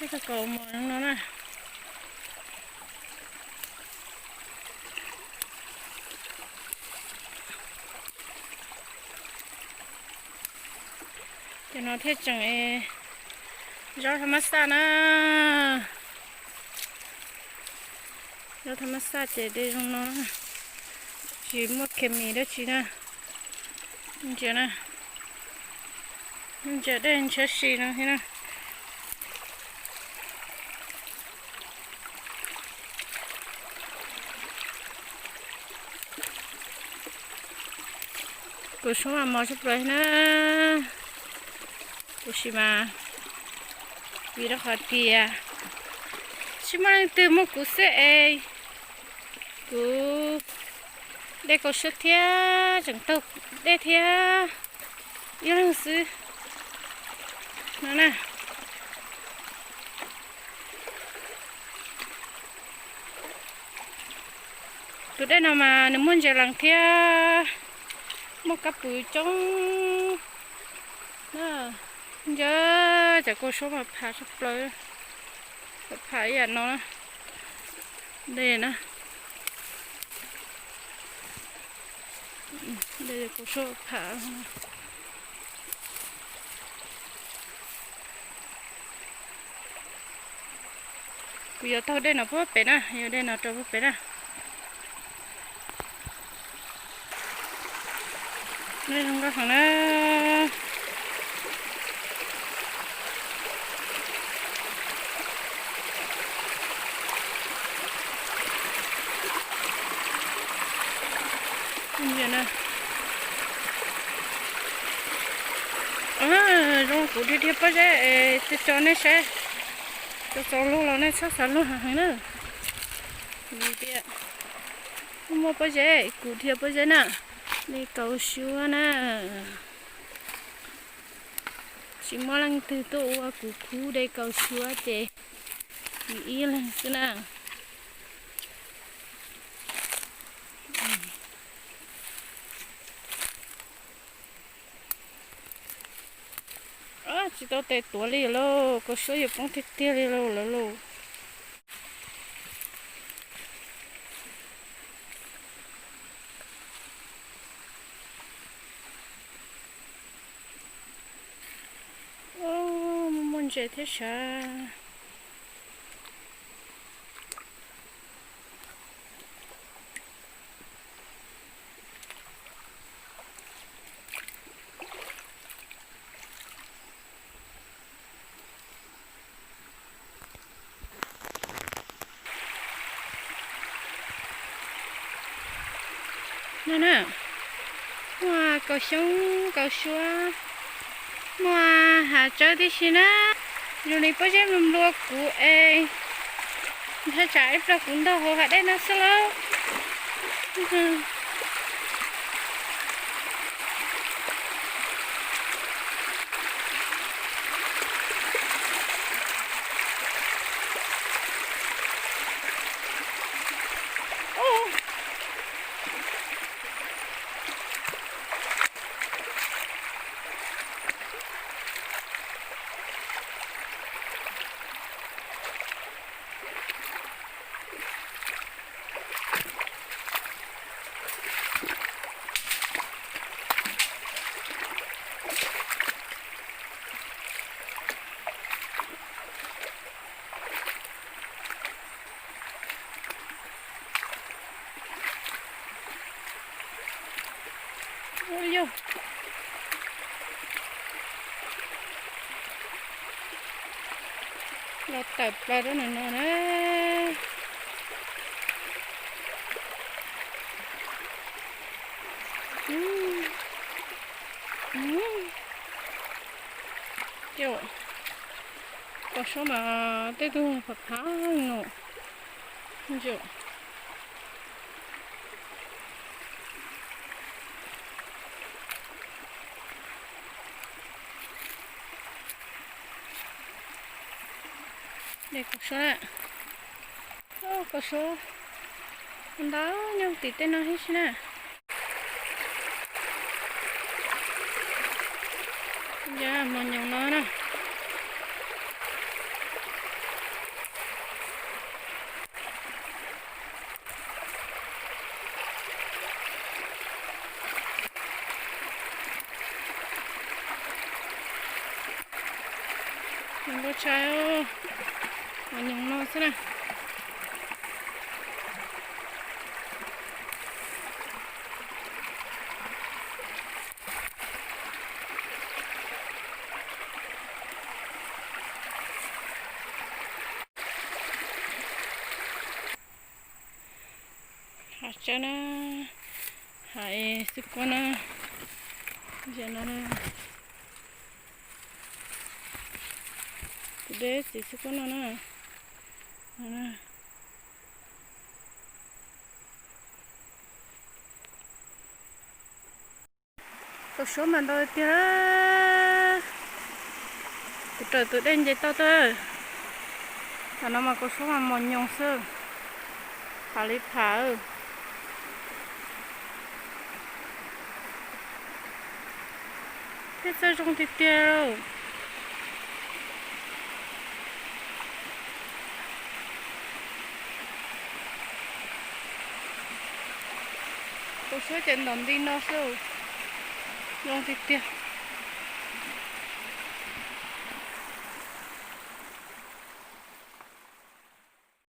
Ib tug kaus mos zoo no na. Cov no thiaj tseem zaub thab mab xaj na. Zaub thab mab xaj ces de zoo no, tsis muaj khes mis dab tsi na. Ntsia na, ntsia dej ntshiab si no thiab na. Kuv suab mas mos tshaj plaws na. Tab sis mas vim rau qhov tias tsis muaj leej twg muaj kuv xwb es kuv de kaus suab thiab tseem taug dej thiab ib leeg xwb no na. Tus dej no mas nws muaj ntses lees thiab muaj kab pwv coob na. Ntsia, cov kaus suab mas pham tshaj plaws, pham ib yam no na. Dej na, dej kaus suab pham. Kuv yuav taug dej no puag pem na, yuav dej no rau puag pem na. Dej zoo nkauj heev na. Zoo kuv dhia dhia pob zeb es tso nej saib, tso txaus luag los nej txhob xav luag heev na. Vim tias muaj pob zeb, kuv dhia pob zeb na, de kaus suab na. Tsis muaj leej twg tuaj ua kuv khub de kaus suab ces kuv ib leeg xwb na. Tsis tau tes tuav li lauj, kaus suab yuav poob tiag tiag li lauj lawv lauj. Muaj ntses thiab sav. No na, muaj kaus xyoob kaus suab, muaj hav tsawb tib si na. Zoo li pob zeb nplua kuv es ntshai tsam ib pliag kuv ntog hauv hav dej no xwb lauj. Yog los tawm plaws rau ntawm no na. Kaus suab mas tej tug phav phav no. Kaus suab, kaus suab ntau nyob tim tej no thiab si na. Yog mos nyoos no na. Nyoos nkauj tshaj, mos nyoos no xwb na. Hav tsawb na, hav xwb kuab na, ntsia no na, tus dej txiv xwb kuab no na. Kaus suab mas ntau tiag. Kuv raws tus dej nce toj tuaj. Tam no mas kaus suab mas mos nyoos xwb. Pham li pham. Tej txawj zoo tiag tiag. Kaus suab ces ntom nti no xwb, zoo tiag tiag.